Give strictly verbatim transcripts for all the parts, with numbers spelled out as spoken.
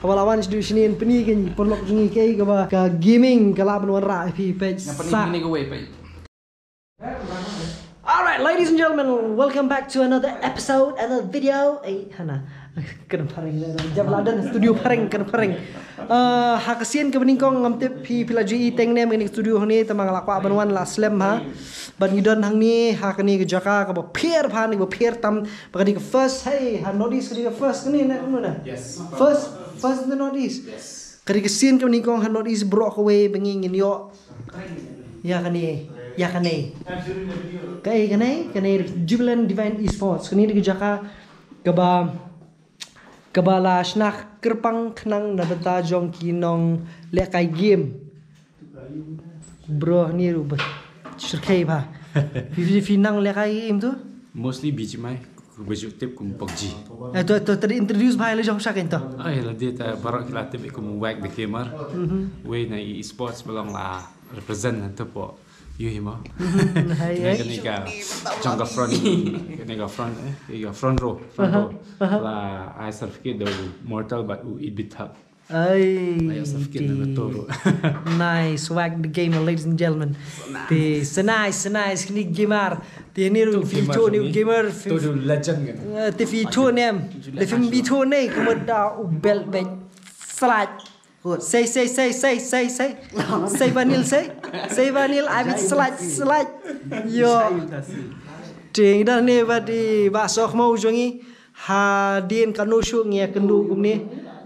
Haba la wan shu shini pyni ka paralok jong ngi kaei kaba ka gaming ka lah ban wanrah ïa phi peit. Nga pyni sa. Pyni kawei peit. Alright, ladies and gentlemen, welcome back to another episode, another video. Eh, hana. Kena phareng, jab la dang studio phareng, kena phareng. Uh, ha ka sien kaba nyngkong ngam tip phi phi la ju i teng ne mynta studio hangne, tang ba nga la kwah ban wan la slem ha. Bad ngi don hangne ha kane ka jaka kaba pher bha ne, kaba pher tam, ba kane ka first, hey, ha North East kane ka first kane ne, kumno ne? Yes. First, first in the North East. Yes. Kane ka sien kaba nyngkong ha North East baroh kawei ba ngi ngin ïoh ïa kane, ïa kane. Kaei kane, kane Jubilant Divine Esports. Kane ka jaka kaba, kaba la shna kyrpang khnang na bynta jong ki nonglehkai game. Bro, ni ruh ba shyrkhei bha. Phi, phi, phi nang lehkai game tu? Mostly B G M I, ku ba ju tip kum PUBG. Eh, to, to, tadi introduce bha ïa la jong sha kein to. Ai, la dei ta baroh ki la tip kum Wag the Gamer. Wei na i esports ba long la represent hangto po. Ïohi mo. Hai, hai. Kane ka jong ka front, kane ka front, eh, kane ka front row, front row. La ai certificate da u Mortal bad u Eight Bit Thug. Ai, ai, certificate na to. Nice, Wag the Gamer, ladies and gentlemen. Te, so nice, so nice, kine gamer. Te ni ruh phi to ne gamer, to du legend kan. Eh, te phi to ne. Te phi bi to ne, kumba da u belt belt. Slide. Sei, sei, sei, sei, sei, sei. Sei Vanil, sei. Sei Vanil, ai bit slide, slide. Ïo. Te ngi don ne bad i Bah Sohkhmaw jong ngi. Hadien katno shuh ngi ïakynduh kumne.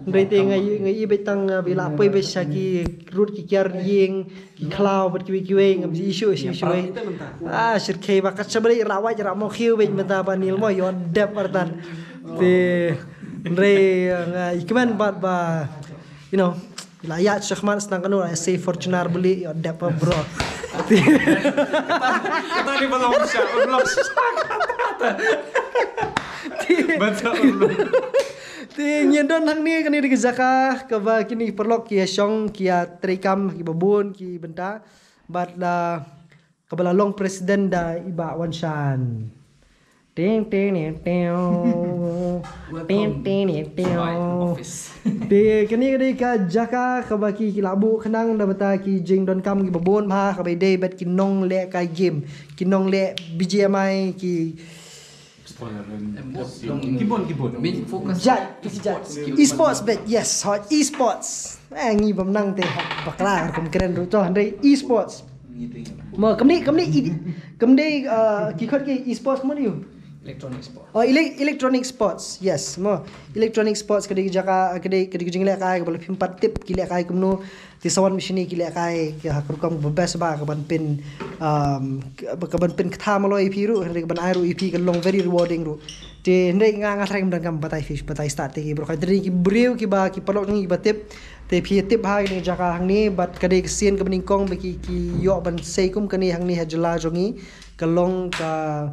Hynrei te nga i, nga i beit tang, uh, ba i la poi beit sha ki rud ki kiar ïing, ki khlaw bad kiwei kiwei, ngam ju i shuh, shuh, shuh. Ah, shyrkhei ba kat sha ba dei ra wai ra mo khiew beit mynta ba Nil mo ïoh dep artat. Te hynrei, uh, nga i kmen bad ba, you know, la ïa shakhmat snang kano la ïa sei Fortuner beli ïoh dep, bro. Kata ni ba long sha, ba long sha. Te, ba long. Te ngi don hangne kane dei ka jaka kaba kine ki paralok ki ïa shong, ki ïa treikam kiba bun ki bynta. Bad la kaba la long president da i Bah Wanshan. Ting, ting, ting, ting. Welcome. Ting, ting, ting, ting. To my office. Te kane ka dei ka jaka kaba ki, ki la buh khnang na bynta ki jingdonkam kiba bun bha, kaba ïadei bad ki nonglehkai game, ki nongleh B G M I, ki Em, ki bun, ki bun. Main focus. Jat, jat. Esports, esports, but yes, hot esports. Eh, ngi bym nang te, hot bakla, kum kren ruh to, hynrei esports. Mo, kumne, kumne, i-, kumne, uh, ki khot ki esports mo ni. Electronic sports. Oh, ele-, electronic sports, yes, mo. Electronic sports ka dei ka jaka, ka dei, ka dei ka jinglehkai, kaba la phim pat tip ki lehkai kumno. Te sa wan mashini ki lehkai, ki ha ka rukom ba best ba, kaban pyn, um, ka, kaban pynktha maloi ïa phi ruh, hynrei kaban ai ruh ïa phi ka long very rewarding ruh. Te hynrei nga, nga tharai ngam donkam batai phi, batai stad te ki briew. Hynrei ki briew kiba, ki paralok jong ngi kiba tip. Te phi tip ha kane ka jaka hangne, bad ka dei ka sien kaba nyngkong ba ki, ki ïoh ban sei kum kane hangne ha jylla jong ngi. Ka long ka,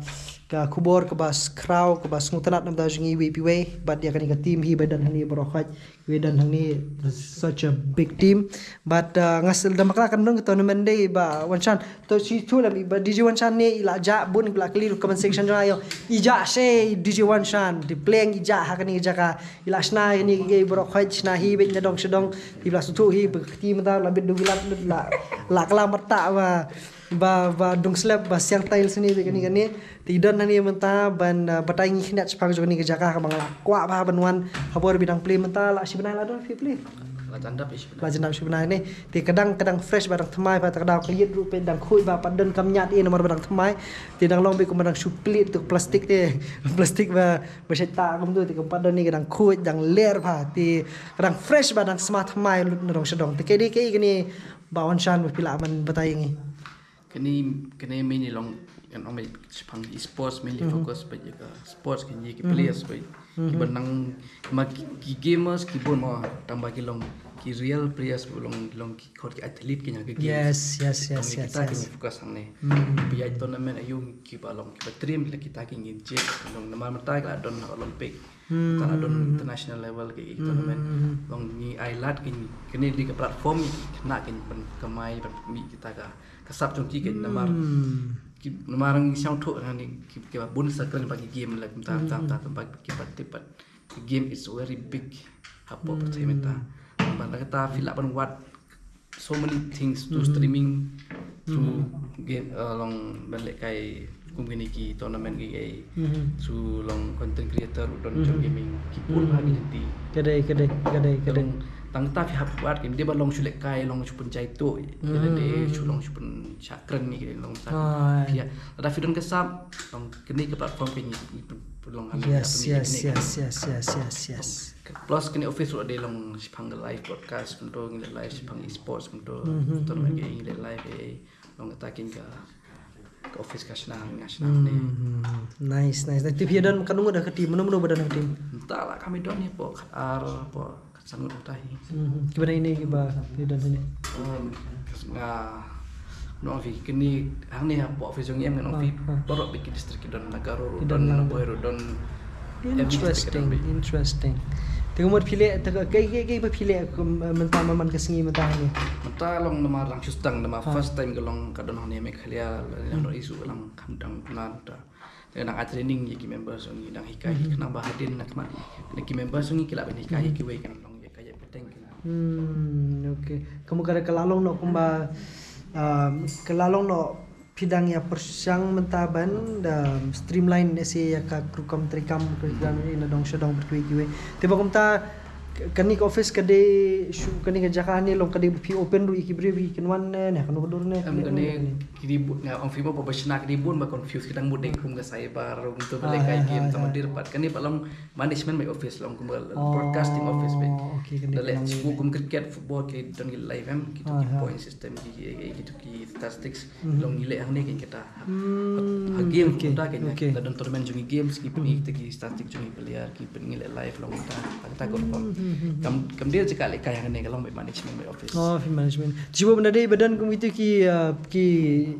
ka khubor kaba skhraw, kaba sngewtynnat na bynta jong ngi iwei pa iwei, bad ïa kane ka team hi ba don hangne baroh khoit. Kiba don hangne, such a big team. But, uh, nga sdang bakla kan don ka tournament dei Bah Wanshan. To shi tu la ba D J Wanshan ne i la jah bun, i la kylli ruh comment section jong nga ïoh. I jah shi D J Wanshan, te pleng i jah ha kane ka jaka. I la shna kane ka game baroh khoit, shna hi beit na dong sha dong. I la suthu hi ba ka team ta la bit dong i la, la, la kala mata ba, ba, ba dong slap, ba siang tail sini beit kane kane. Te i don hangne mynta ban, uh, batai ngi khyndiat shaphang jong kane ka jaka kaba nga la kwah bha ban wan ha bor ba i dang plie mynta la shi bnai la don phi plie. La jan dap shi bnai. La jan dap shi bnai ne. Te ka dang, ka dang fresh ba dang thymmai bha, te ka dang ka ïit ruh peit dang khuid bha, pat donkam ñiad ei namar ba dang thymmai. Te dang long beit kumba dang shu plie te plastik te. Plastik ba, ba shet ta kumtu te ka pat don ne ka dang khuid dang ler bha. Te ka dang fresh ba dang sma thymmai lut na dong sha dong. Te kaei dei kaei kane Bah Wanshan ba phi lah ban batai ïa ngi. Kane, kane mainly long, kan ong mai shaphang esports mainly focus beit ïa ka sports, kine ki players beit. Kiba nang, ma ki, ki gamers ki bun mo, tang ba ki long ki real players ba long, long ki khot ki athlete kine ki games. Yes, yes, yes, yes. Kita ki focus hangne. Ba ïa tournament aïu kiba long kiba train la kita ki ngin check long namar mynta ki la don Olympic. Kita la don international level ki tournament. Long ngi ai lad kine, kine dei ka platform kine ki ban kamai ban mih kita ka ka sap jong ki kane namar ki, namar ngi sngewthuh hangne ki, kiba bun sa kren ba ki game la kumta kumta kumta ba ki ba tip ba ki game is very big. Hapoh pyrthei mynta. Bad na kata phi lah ban wad so many things through streaming, through game, uh, long ban lehkai kum kine ki tournament ki, ki through long content creator, don jong gaming, ki bun bha ki lynti. Ka dei, ka dei, ka dei, ka dei. Tang kata phi hap wad, kim dei ba long shu lehkai, long shu pynjai tu. Lada dei shu long shu pynshah kren ni ki long sa. Ai. Ya, lada phi don ka sap, long kine ki platform ki ngi pyn- pyn- long hangno. Yes, yes, yes, yes, yes, yes, yes. Plus kine office ruh dei long shaphang live broadcast kumto, ngi leh live shaphang esports kumto. Tournament ki ngi leh live, eh, long kata kine ka, ka office ka shna, nga shna ne. Hmm, nice, nice. Te phi don katno ngut ha ka team? Mano mano ba don ha ka team? Mynta la kami don hi hapoh khatar, hapoh khatsan ngut mynta hi. Hmm, kiba dei ne kiba phi don ne? Um, nga nong phi kine hangne hapoh office jong ngi em, nong phi baroh bad ki district ki don, na Garo ruh don, na Bhoi ruh don. Interesting, interesting. Te ka mut phi leh, te ka, kaei, kaei, kaei ba phi leh, kum, eh, mynta man, man ka sngi mynta hangne? Mynta long namar dang shu sdang, namar first time ka long ka don hangne Meghalaya, long isu lang kam dang pynah ta. Te dang ai training ïa ki members jong ngi, dang hikai ki khnang ba hadien na khmat na ki members jong ngi ki lah ban hikai ïa kiwei, kan long ïa ka ïa pateng ki na. Hmm, okay. Ka mut ka la long noh kumba, um, ka la long noh phi dang ïa pyrshang mynta ban da streamline ïa ka rukom treikam, treikam ïa na dong sha dong bad kiwei kiwei. Te ba kumta kane ka office ka dei shu, kane ka jaka ne long ka dei ba phi open ruh ïa ki briew ba ki kin wan ne, ne kano ka dur ne? Em, kane ki dei bun, nga ong phi ba ba shna ki dei bun ba confuse, ki dang mut dei kum ka cyber room tu ba lehkai game, tang dei pat kane ba long management my office, long kum broadcasting office ba. Oh, okay, ka dei Da leh long sport kum cricket, football ki don ki live em, ki tu ki point system ki, ki, ki tu ki statistics, long ngi leh hangne ki kata. Ha game kumta ki, da don tournament jong ngi games, ki pynmih kita ki statistic jong ngi player, ki pynmih leh live long kumta. Kata ko. Kam, kam dei jaka lehkai hangne, ka long by management, by office. Oh, phi management. Te shu ba dei ba don kum kitu ki, uh, ki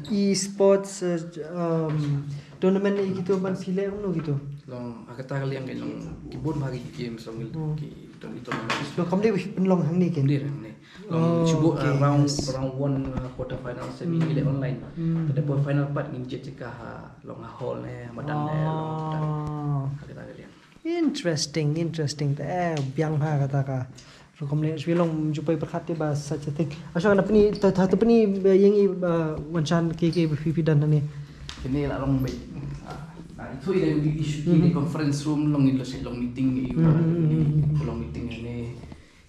e-sports, uh, um, tournament ne kitu ban phi leh kumno kitu? Long ha kata ka liang ka long ki bun bha ki games, long ki don ki tournament. Long kam dei pynlong hangne ki? Dei hangne. Long shu buh, uh, round, round one, uh, quarter final, semi ngi leh online. Te da poi final pat ngin jied jaka ha, long ha hall ne, madan ne, long ha kata ka liang. Interesting, interesting. Te, eh, biang bha kata ka rukom leh, shu long ju poi pyrkhat te ba such a thing. Asha na pyni, ta, ta, ta pyni, eh, ïa ngi, eh, wan shan ki, ki phi, phi don hangne. Kine la long mei. Ah, itu ïa ngi issue ki conference room, long ngi long meeting, long meeting ne.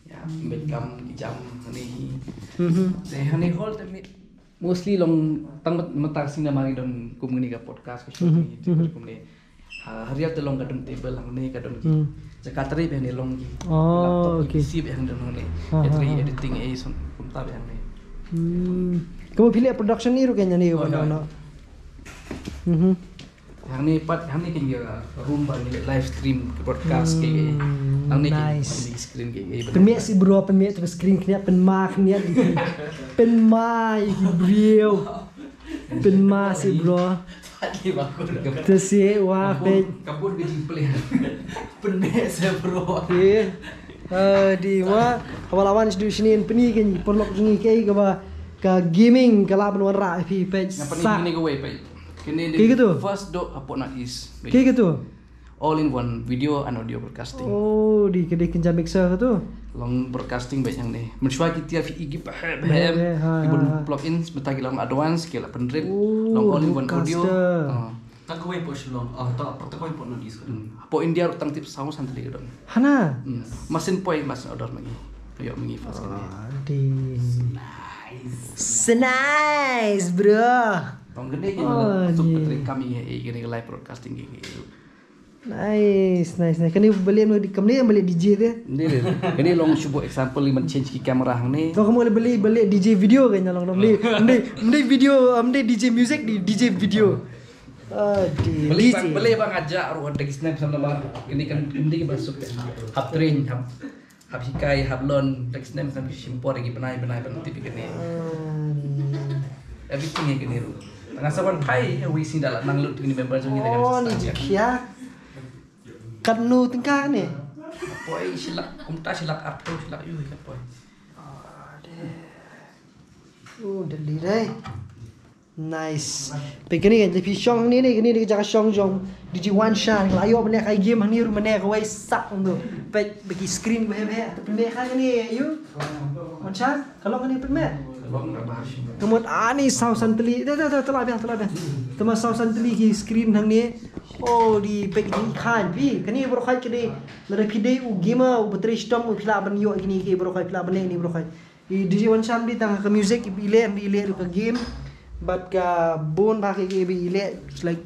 Ïa, bad kam ki jam hangne hi. Te hangne hall te mostly long tang mynta ka sngi namar ngi don kum kane ka podcast ka show ngi te kumne. Ha, ha riat te long ka don table hangne, ka don ki. Jaka trei bad hangne long ki. Oh, okay. Ki P C bad hangne don hangne. Ka trei editing eh, kumta bad hangne. Ka mut phi leh production hi ruh kane ne? Hangne pat, hangne kane ka room ba ngi leh live stream, broadcast ki. Hangne kane screen ki. Pynmih seh bro, pynmih tu screen kane, pynmih kane. Pynmih ïa ki briew. Pynmih seh bro. Te seh wa peit. Ka bun ka jingpynmih. Pynmih seh bro. Di wa, haba la wan shu shini pyni kane paralok jong ngi kaei kaba ka gaming ka lah ban wanrah ïa phi peit. Nga pyni kane kawei peit. Kane dei first doh hapoh North East. Kaei katu? All in one, video and audio broadcasting. Oh, dei ka dei kynja mixer katu? Long broadcasting bad hangne. Mynshuwa ki tiar phi i ki ba hem ba hem. Ki bun plugins, mynta ki long advance, ki la pynrit. Long all in one audio. Ta kawei hapoh Shillong, ah, ta, ta kawei hapoh North East ka don. Hapoh India ruh tang tip saw san tylli ka don. Hana. Masin poi, masin order ma ngi. Ïoh ma ngi fast kane. Nice. Nice, bro. Tang kane ki, tu pyntrei kam ïa kane ka live broadcasting ki. Nice, nice, nice. Kane balei, kam ne balei D J te? Kane long shu buh example, man change ki camera hangne. Long kam balei, balei D J video kane long. Balei, balei video, balei D J music, D J video. Ah, di, balei, balei ba nga jah ruh da ki snap sam namar kane kan, kane ba suk hap train, hap, hap hikai, hap learn da ki snap sam ki shim por ki bnai, bnai ban tip kane. Everything ïa kane ruh. Nga sa wan phai, wi sing da la nang lut kane member jong ngi da kan. Oh, ni khia. Katno tyngka ne? Poi shi lak, kumta shi lak arphew, shi lak ïu ka poi. Oh, dei dei. Nice. Peit kane ka, phi shong hangne ne, kane ne ka jaka shong jong D J Wanshan. La ïoh ban leh kai game hangne ruh mynne kawei sak tu. Peit ba ki screen ba heh heh. Te pynleh kai kane ïa u Wanshan. Ka long kane pynleh. Ka mut ani saw san tylli. Te te te te la biang, te la biang. Te ma saw san tylli ki screen hangne. Oh, di peit ki khan phi. Kane baroh kai kane. Lada phi dei u gamer, u ba trei shitom, phi lah ban ïoh kine ki baroh kai, phi lah ban leh kine baroh kai. I D J Wanshan di tang ka music i leh, i leh ruh ka game. But ka bun ba ka game i leh, it's like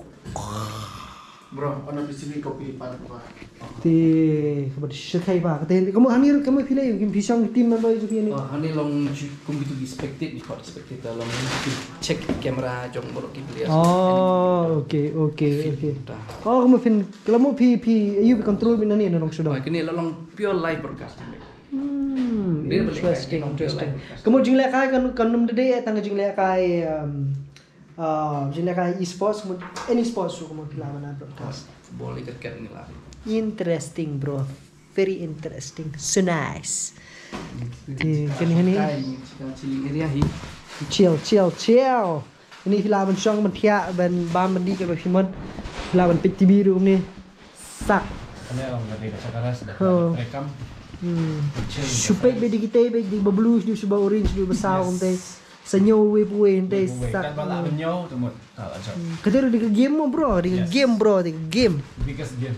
Bro, on a P C B copy part ba. Te ka ba shikai ba. Ka te ka mo hani ruh ka mo phi leh, kim phi shong team member ju phi ni. Oh, hani long ju kum gitu di spectate ni, kot spectator long ju check camera jong baroh ki player. Oh, okay, okay, okay. Oh, ka mo phin, ka la mo phi, phi, you control bin nani na long shutdown. Oh, kane la long pure live broadcast. Hmm, interesting, interesting. Ka mo jingleh kai kan, kan nym dei tang jingleh kai, um, uh, jingleh kai esports, mo any sports ruh ka mo phi lah ban broadcast. Football, cricket ni lah. Interesting, bro. Very interesting. So nice. Te kane hani. Kai, chilling area hi. Chill, chill, chill. Ini phi lah ban shong ban thiah ban bam ban dih kaba phi mon. Phi lah ban peit T V ruh kumne. Sak. Kane long ka dei ka shakaras da Oh. Rekam. Hmm. Chill. Shu peit ba dei kita ba dei ba blue, dei shu ba orange, dei ba saw kumte. Sa ñiew wei pa wei hynte sak. Kan ba lah ban ñiew te mut. Ah, la jap. Hmm. Ka dei ka game mo bro, dei ka Yes. game bro, dei ka game. Biggest game.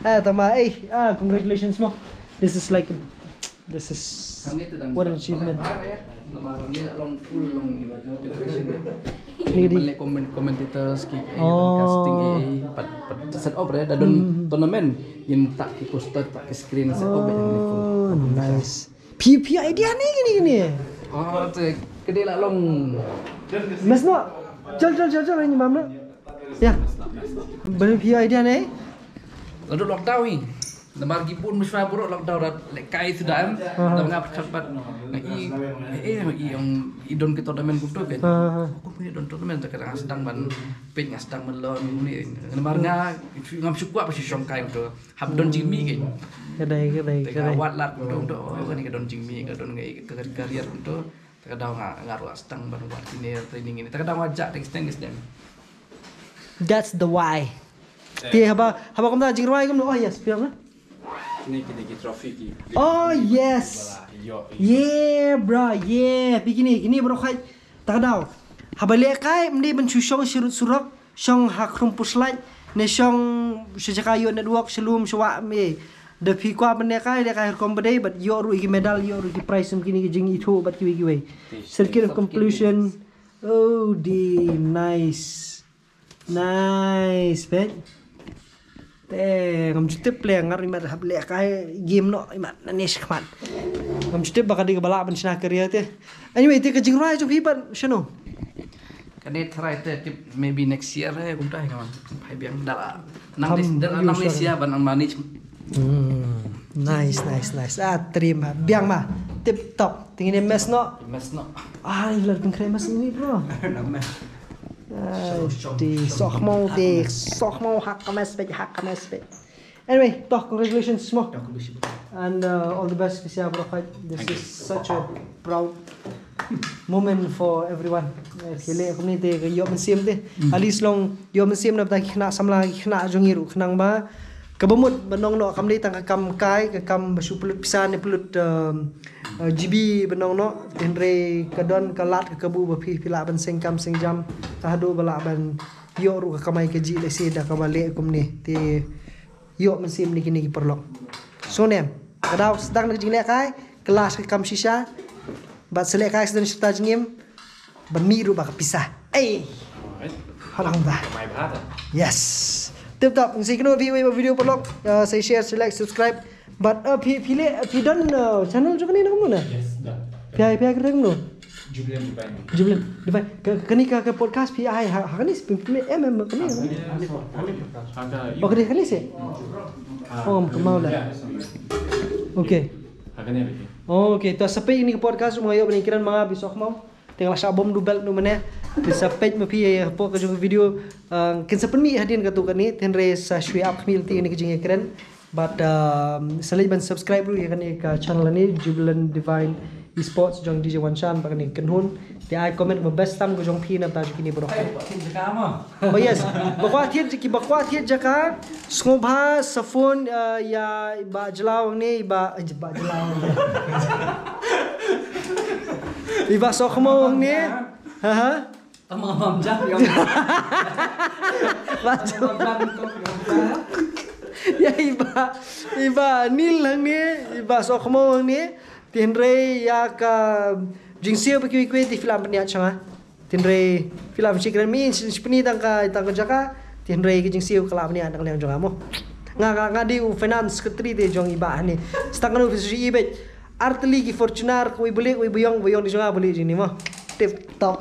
Eh, tama eh, ah, congratulations mo. This is like This is what an achievement. Ni di comment, commentators ki eh, Oh. casting eh, pat pat set up re, da don Hmm. tournament, yin tak ki poster, tak ki screen, set up eh, Oh, nice. Phi phi idea ni kini kini. Oh, te kede la long. Mes no. Chal chal chal chal ni mam no. Ya. Bani phi idea ni. Ladu lockdown ni. Namar ki bun mishwa buruk lockdown rat lekai sudah em. Aha. Dah ngap chat pat. Nga i eh i ong i don ki tournament kutu kan. Aha. Aku punya don tournament tak kadang sedang ban pin nga sedang melon ni. Namar nga ngam syukur apa si shongkai kutu. Hap don jingmi kan. Kedai kedai Tengah kedai. Wat lat kutu kutu. Oh kan ka don jingmi ka don ngai ka career kutu. Kadang nga nga ruh sedang ban wat kine training ini. Kadang wajak teng steng steng. That's the why. Te haba haba kumta jingrwai kumno. Oh yes, piang na. Kine kine ki trophy ki. Oh yes. Yo. Yeah bro, yeah. Pi kine kine bro khai. Ta ka daw. Haba leh kai mdei ban shu shong shirut surok, shong ha khrum puslait, ne shong sha jaka ïoh network sha lum sha wah me. Da phi kwah ban leh kai, leh kai rukom ba dei, bad ïoh ruh ki medal, ïoh ruh ki prize, um kine ki jingithuh bad kiwei kiwei. Circuit of completion. Oh, di nice. Nice, peit. Te ngam ju tip leh ngar imat hap leh kai game noh imat nane shakhmat. Ngam ju tip ba ka dei kaba lah ban shna career te. Anyway, te ka jingrwai jong phi pat shano? Kane tharai te tip maybe next year eh kumta ngam. Phai biang da la. Nang Kam da la nang use next year ban nang manage. Hmm, nice, nice, nice. Ah, trim ha. Biang ma. Tip top. Tingin mes noh. Mes noh. Ah, ila pengkhreh mes ni bro. Nama? Ai, di soh mau di soh mau hak ka mes peit, hak ka mes peit. Anyway, toh congratulations mo. And uh, all the best phi sha bro fight. This is such a proud moment for everyone. Eh, phi leh kumne te ka ïoh mynsiem te. At least long ïoh mynsiem na bynta ki khynnah samla ki khynnah jong ngi ruh khnang ba kaba mut ba nong noh kam dei tang ka kam kai ka kam ba shu pynlut pisa ne pynlut um, uh, G B ba nong noh. Hynrei ka don ka lad ka kabu ba phi phi lah ban seng kam seng jam. Ka haduh ba lah ban ïoh ruh ka kamai ka jih lehse da kaba leh kumne te ïoh mynsiem na kine ki paralok. So ne ka daw sdang na ka jingleh kai ka last ka kam shisha. Bad sa leh kai sdang shata jingim ban mih ruh ba ka pisa. Ei. Halang ba. Yes. Tip top. Ngi sa ïakynduh phi wei ba video paralok. Uh, sa share, sa like, subscribe. But uh, phi phi leh phi don uh, channel jong kane na kumno na? Yes, da. Phi ai phi ai kyrteng kumno? Jubilant Divine. Jubilant Divine. Ka kane ka ka podcast phi ai ha ha kane phi phi em em kane. Ha ka Oh kane kane se. Oh, um, kemau la. Okay. Ha kane beti. Okay, to sa peit ïa kane ka podcast mo ïoh ban ïakren ma nga bi soh mau. Te nga la shah bom du belt nu mane. Te sa peit ma phi ïa hapoh ka jong ka video. Uh, kin sa pynmih hadien katu kane, hynrei sa shu ap khmih lynti ïa kane ka jingïakren. But um, sa leit ban subscribe ruh ïa kane ka channel ne Jubilant Divine Esports jong D J Wanshan ba kane kynhun. Te ai comment ba best tam ko jong phi na bynta jong kine baroh. Ai, ba thied jaka mo. Oh yes. Ba kwah thied jaka, ba kwah thied jaka. Sngewbha sa phone, uh, ïa i Bah Jlaw ne, i Bah, eh, Bah Jlaw. I Bah Sohkhmaw ne. Ha ha. Tama mam jam ïa. Bah Jlaw. Ïa i Bah, i Bah Nil hangne, i Bah Sohkhmaw hangne. Te hynrei ïa ka jingsiew ba kiwei kiwei te phi lah ban pynïaid sha nga. Te hynrei phi lah ban shu kren, mi shu pyni tang ka, tang ka jaka. Te hynrei ka jingsiew ka lah ban pynïaid na ka liang jong nga mo. Nga, nga, nga dei u finance secretary te jong i Bah hangne. Sa tang kano phi shu i beit. Ar tylli ki Fortuner, kawei ba lieh, kawei ba ïong, ba ïong dei jong nga, ba lieh jong ngi mo. Tip top.